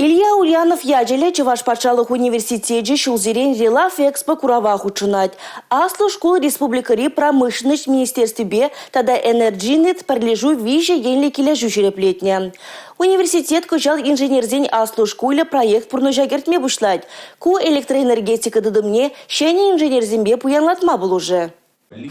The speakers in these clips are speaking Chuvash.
Илья Ульянов ячӗллӗ Чӑваш патшалӑх университечӗ ҫулсерен «Релаф Экспо» курава хутшӑнать. Аслӑ шкул республикӑри промышленноҫ министерствипе тата «Энерджинет» пӗрлешӳ 3 енлӗ килӗшӳ ҫирӗплетнӗ. Университет кӑҫал инженерсен аслӑ шкулӗ проект пурнӑҫа кӗртме пуҫлать. Ку электроэнергетика тытӑмне ҫӗнӗ инженерсемпе пуянлатма пулӑшӗ.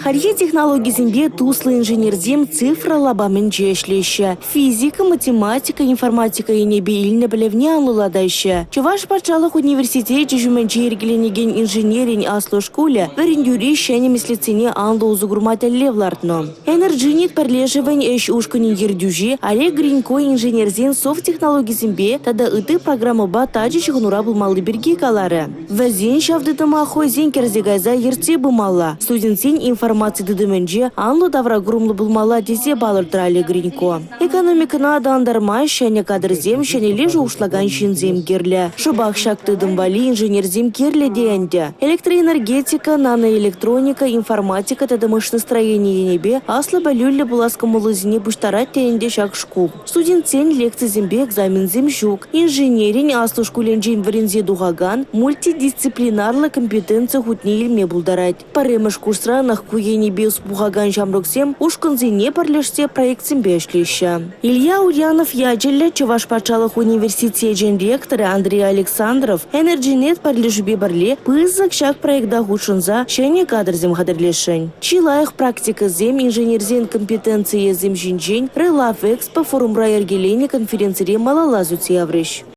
Хальхи технологисемпе туслӑ инженерсем цифра лапамӗнче ӗҫлеҫҫӗ. Физика, математика, информатика енӗпе илнӗ пӗлӗвне анлӑлатаҫҫӗ. Чӑваш патшалӑх университечӗ ҫумӗнче йӗркеленекен инженерин аслӑ шкулӗ вӗрентӳри ҫӗнӗ меслетсене анлӑ усӑ курма тӗллев лартнӑ. «Энерджинет» пӗрлешӗвӗн ӗҫ ушкӑнӗн ертӳҫи Олег Гринько инженерсен софт-технологисемпе тата ытти программӑпа тачӑ ҫыхӑнура пулмалли пирки каларӗ. Вӗсен ҫав тытӑма хӑйсен кӗрсе кайса ертсе пымалла, студентсен информаци тытӑмӗнче анлӑ тавракурӑмлӑ пулмалла тесе палӑртрӗ Олег Гринько. Экономикӑна аталантарма ҫӗнӗ кадрсем, ҫӗнӗлле шухӑшлакан ҫынсем кирлӗ. Шӑпах ҫак тытӑм валли инженерсем кирлӗ те ӗнтӗ. Электроэнергетика, наноэлектроника, информатика тата машиностроени енӗпе аслӑ пӗлӳллӗ пулас кӑмӑллисене пуҫтарать те ӗнтӗ ҫак шкул. Студентсен лекцисемпе экзаменсем ҫук. Инженерин аслӑ шкулӗнчен вӗренсе тухакан мультидисциплинарлӑ компетенци хутне илме пултарать. Пӗрремӗш курсранах ку енӗпе ӑс пухакан ҫамрӑксем ушкӑнсене пӗрлешсе проектсемпе ӗҫлеҫҫӗ. Илья Ульянов ячӗллӗ Чӑваш патшалӑх университечӗн ректорӗ Андрей Александров «Энерджинет» пӗрлешӳпе пӗрле пысӑк ҫак проекта хутшӑнса ҫӗнӗ кадрсем хатӗрлесшӗн. Чи лайӑх практикӑсем инженерсен компетенцийӗсем ҫинчен «Релаф Экспо» форумра йӗркеленӗ конференцире малалла сӳтсе яврӗҫ.